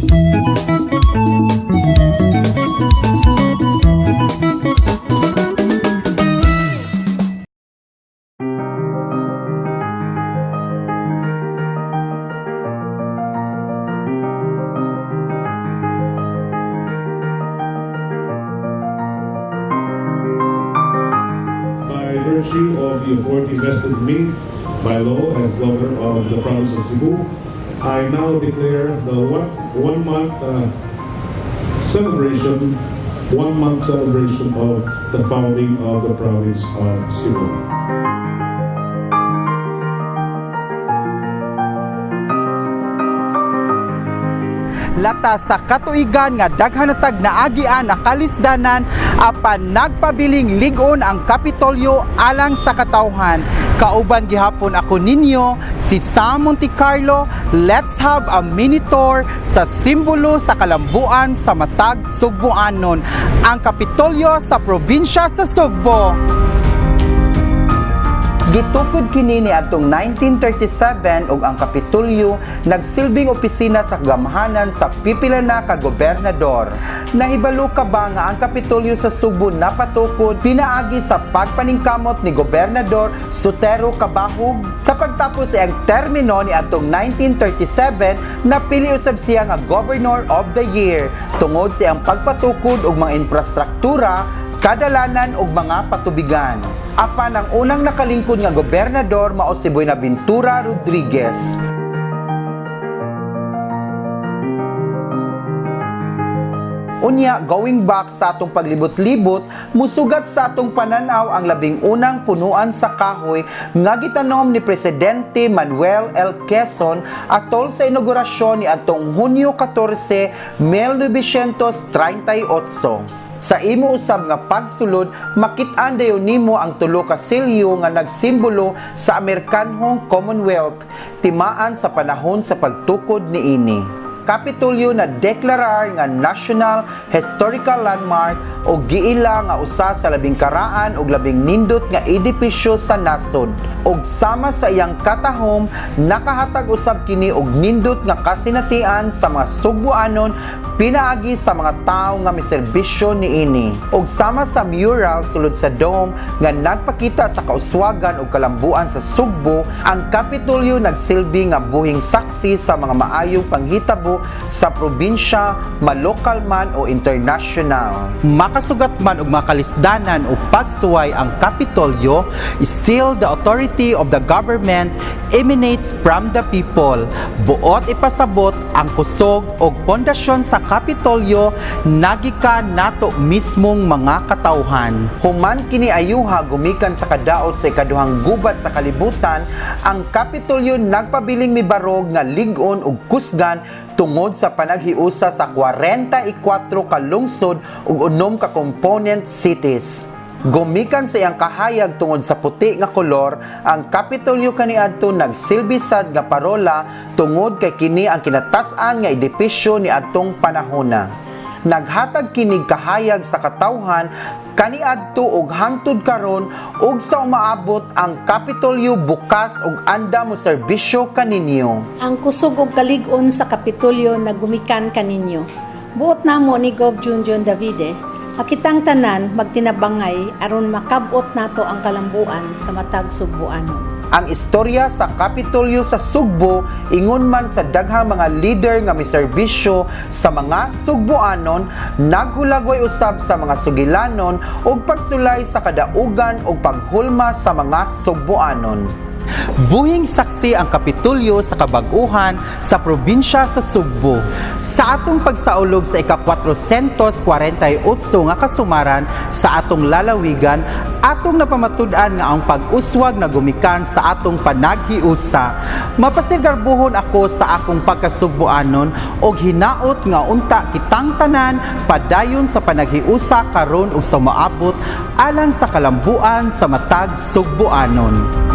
By virtue of the authority vested in me by law as governor of the province of Cebu, I now declare the one month celebration, 1 month celebration of the founding of the province of Cebu. Lata sa katuigan nga daghan na tag naagian na kalisdanan, apan nagpabiling lig-on ang Kapitolyo alang sa katawhan. Kauban gihapon ako ninyo si Sam Monte Carlo. Let's have a mini tour sa simbolo sa kalambuan sa matag Sugbuanon, ang Kapitolyo sa probinsya sa Sugbo. Gitukod kini niadtong 1937 ug ang Kapitolyo nagsilbing opisina sa gamhanan sa pipila na ka gobernador. Nahibalo ka ba nga ang Kapitolyo sa Sugbo napatukod pinaagi sa pagpaningkamot ni Gobernador Sotero Cabahug? Sa pagtapos sa iyang termino niadtong 1937, napili usab siya nga Governor of the Year tungod sa iyang pagpatukod og mga infrastruktura, kadalanan ug mga patubigan. Apan ang unang nakalingkod nga gobernador mao si Buenaventura Rodriguez. Unya, going back sa atong paglibot-libot, musugat sa atong pananaw ang labing unang punuan sa kahoy nga gitanom ni Presidente Manuel L. Quezon atol sa inaugurasyon ni atong Hunyo 14, 1938. Sa imo usab nga pagsulod, makit-an dayon nimo ang tulo ka selyo nga nagsimbolo sa Amerikanhong Commonwealth, timaan sa panahon sa pagtukod niini. Kapitolyo na deklarar nga National Historical Landmark o giila nga usa sa labing karaan ug labing nindot nga edipisyo sa nasod. Ug sama sa iyang katahom, nakahatag usab kini og nindot nga kasinatian sa mga Sugbuanon pinaagi sa mga tawo nga miserbisyo niini. Ug sama sa mural sulod sa dome nga nagpakita sa kauswagan ug kalambuan sa Sugbo, ang Kapitolyo nagsilbi nga buhing saksi sa mga maayong panghitabo sa probinsya, malokal man o international. Makasugat man og makalisdanan o pagsuway ang Kapitolyo, still the authority of the government emanates from the people. Buot ipasabot, ang kusog og pundasyon sa Kapitolyo nagikan nato mismong mga katawhan. Human kini ayuha gumikan sa kadaot sa ikaduhang gubat sa kalibutan, ang Kapitolyo nagpabiling mibarog nga lig-on ug kusgan tungod sa panaghiusa sa 44 ka lungsod ug 6 ka component cities. Gumikan sa iyang kahayag tungod sa puti nga kolor, ang Kapitolyo kaniadto nagsilbi sad nga parola tungod kay kini ang kinatas-an nga edipisyo ni adtong panahona. Naghatag kinig kahayag sa katawhan kaniadto ug hangtod karon ug sa umaabot, ang Kapitolyo bukas ug andam mo serbisyo kaninyo. Ang kusog og kalig-on sa Kapitolyo nagumikan kaninyo. Buot namo ni Gov Junjun Davide, kitang tanan magtinabangay aron makab-ot nato ang kalambuan sa matag Sugbuanon. Ang istorya sa Kapitolyo sa Sugbo, ingon man sa daghang mga leader nga miserbisyo sa mga Sugboanon, naghulagway usab sa mga sugilanon ug pagsulay sa kadaugan ug paghulma sa mga Sugboanon. Buhing saksi ang Kapitolyo sa kabag-uhan sa probinsya sa Sugbo. Sa atong pagsaulog sa ika-448 nga kasumaran sa atong lalawigan, atong napamatud-an nga ang pag-uswag na gumikan sa atong panaghiusa. Mapasirgarbuhon ako sa akong pagkasugboanon og hinaot nga unta kitang tanan padayon sa panaghiusa karon ug sa moabot alang sa kalambuan sa matag Sugboanon.